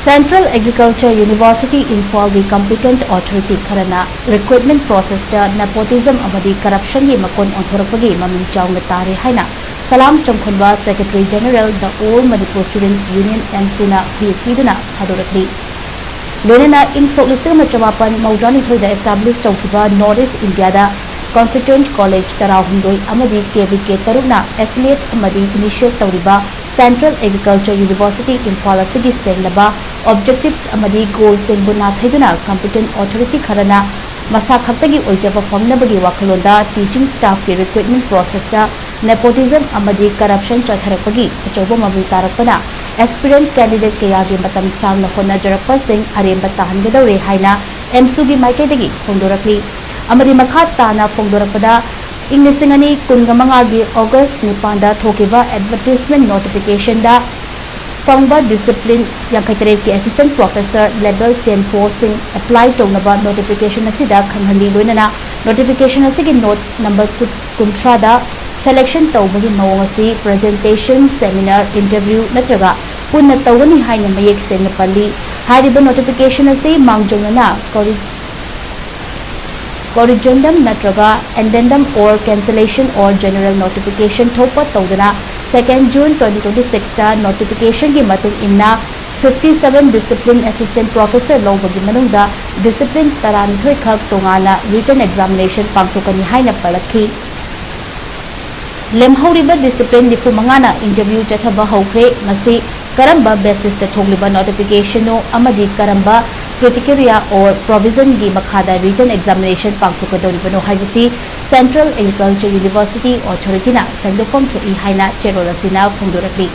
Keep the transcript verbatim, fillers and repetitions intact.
Central Agriculture University ꯏꯝꯐꯥꯜꯒꯤ competent authority ꯈꯔꯅ recruitment processꯇ nepotism ꯑꯃꯗꯤ corruptionꯒꯤ ꯃꯀꯣꯟ ꯑꯣꯟꯊꯣꯔꯛꯄꯒꯤ ꯃꯃꯤꯡ ꯆꯥꯎꯅ ꯇꯥꯔꯦ ꯍꯥꯏꯅ ꯁꯂꯥꯝ ꯆꯪꯈꯨꯟꯕ, Secretary General, The All Manipur Students Union, ꯑꯦꯝꯁꯨꯅ ꯈꯨꯌꯦꯛ ꯄꯤꯗꯨꯅ ꯊꯥꯗꯣꯔꯛꯂꯤ꯫ ꯂꯣꯏꯅꯅ ꯏꯪ ꯁꯣꯛ ꯂꯤꯁꯤꯡ ꯑꯃ ꯆꯃꯥꯄꯟ ꯃꯧꯗ꯭ꯔꯥꯅꯤꯊꯣꯏꯗ establish ꯇꯧꯈꯤꯕ North East Indiaꯗ Constituent College ꯇꯔꯥꯍꯨꯝꯗꯣꯏ ꯑꯃꯗꯤ ꯀꯦ ꯚꯤ ꯀꯦ ꯇꯔꯨꯛꯅ affiliate ꯑꯃꯗꯤ initiate ꯇꯧꯔꯤꯕ Central Agriculture University ꯏꯝꯐꯥꯜ ꯑꯁꯤꯒꯤ ꯁꯦꯡꯂꯕ objectives ꯑꯃꯗꯤ goalꯁꯤꯡꯕꯨ ꯅꯥꯊꯩꯗꯨꯅ competent authority ꯈꯔꯅ ꯃꯁꯥ ꯈꯛꯇꯒꯤ ꯑꯣꯏꯖꯕ ꯐꯪꯅꯕꯒꯤ ꯋꯥꯈꯜꯂꯣꯟꯗ teaching staffꯀꯤ recruitment processꯇ nepotism ꯑꯃꯗꯤ corruption ꯆꯠꯊꯔꯛꯄꯒꯤ ꯑꯆꯧꯕ ꯃꯃꯤ ꯇꯥꯔꯛꯄꯅ aspirant candidate ꯀꯌꯥꯒꯤ ꯃꯇꯝ ꯁꯥꯡꯅ ꯍꯣꯠꯅꯖꯔꯛꯄꯁꯤꯡ ꯑꯔꯦꯝꯕ ꯇꯥꯍꯟꯒꯗꯧꯔꯦ ꯍꯥꯏꯅ ꯑꯦꯝꯁꯨꯒꯤ ꯃꯥꯏꯀꯩꯗꯒꯤ ꯐꯣꯡꯗꯣꯔꯛꯂꯤ꯫ ꯑꯃꯗꯤ ꯃꯈꯥ ꯇꯥꯅ ꯐꯣꯡꯗꯣꯔꯛꯄꯗ, ꯏꯪ ꯂꯤꯁꯤꯡ ꯑꯅꯤ ꯀꯨꯟꯒ ꯃꯉꯥꯒꯤ August ꯅꯤꯄꯥꯟꯗ ꯊꯣꯛꯈꯤꯕ advertisement notificationꯗ ꯐꯪꯕ discipline ꯌꯥꯡꯈꯩ ꯇꯔꯦꯠꯀꯤ assistant professor level ten postꯁꯤꯡ apply ꯇꯧꯅꯕ notification ꯑꯁꯤꯗ ꯈꯪꯍꯜꯂꯤ꯫ ꯂꯣꯏꯅꯅ notification ꯑꯁꯤꯒꯤ note number ꯀꯨꯟꯊ꯭ꯔꯥꯗ selection ꯇꯧꯕꯒꯤ ꯃꯑꯣꯡ ꯑꯁꯤ presentation, seminar, interview ꯅꯠꯇ꯭ꯔꯒ ꯄꯨꯟꯅ ꯇꯧꯒꯅꯤ ꯍꯥꯏꯅ ꯃꯌꯦꯛ ꯁꯦꯡꯅ ꯄꯜꯂꯤ꯫ ꯍꯥꯏꯔꯤꯕ notification ꯑꯁꯤ ꯃꯥꯡꯖꯧꯅꯅ corri-, corrigendum ꯅꯠꯇ꯭ꯔꯒ addendum or cancellation or general notification ꯊꯣꯛꯄ ꯇꯧꯗꯅ second June twenty twenty sixꯇ notificationꯒꯤ ꯃꯇꯨꯡ ꯏꯟꯅ fifty seven discipline assistant professor ꯂꯧꯕꯒꯤ ꯃꯅꯨꯡꯗ discipline ꯇꯔꯥꯅꯤꯊꯣꯏ ꯈꯛ ꯇꯣꯉꯥꯟꯅ written examination ꯄꯥꯡꯊꯣꯛꯀꯅꯤ ꯍꯥꯏꯅ ꯄꯜꯂꯛꯈꯤ꯫ ꯂꯦꯝꯍꯧꯔꯤꯕ discipline ꯅꯤꯐꯨ ꯃꯉꯥꯅ interview ꯆꯠꯊꯕ ꯍꯧꯈ꯭ꯔꯦ꯫ ꯃꯁꯤ ꯀꯔꯝꯕ basisꯇ ꯊꯣꯛꯂꯤꯕ notificationꯅꯣ ꯑꯃꯗꯤ ꯀꯔꯝꯕ criteria or provisionꯒꯤ ꯃꯈꯥꯗ written examination ꯄꯥꯡꯊꯣꯛꯀꯗꯧꯔꯤꯕꯅꯣ ꯍꯥꯏꯕꯁꯤ Central Agriculture University authorityꯅ ꯁꯦꯡꯗꯣꯛꯐꯝ ꯊꯣꯛꯏ ꯍꯥꯏꯅ ꯆꯦꯔꯣꯜ ꯑꯁꯤꯅ ꯐꯣꯡꯗꯣꯔꯛꯂꯤ꯫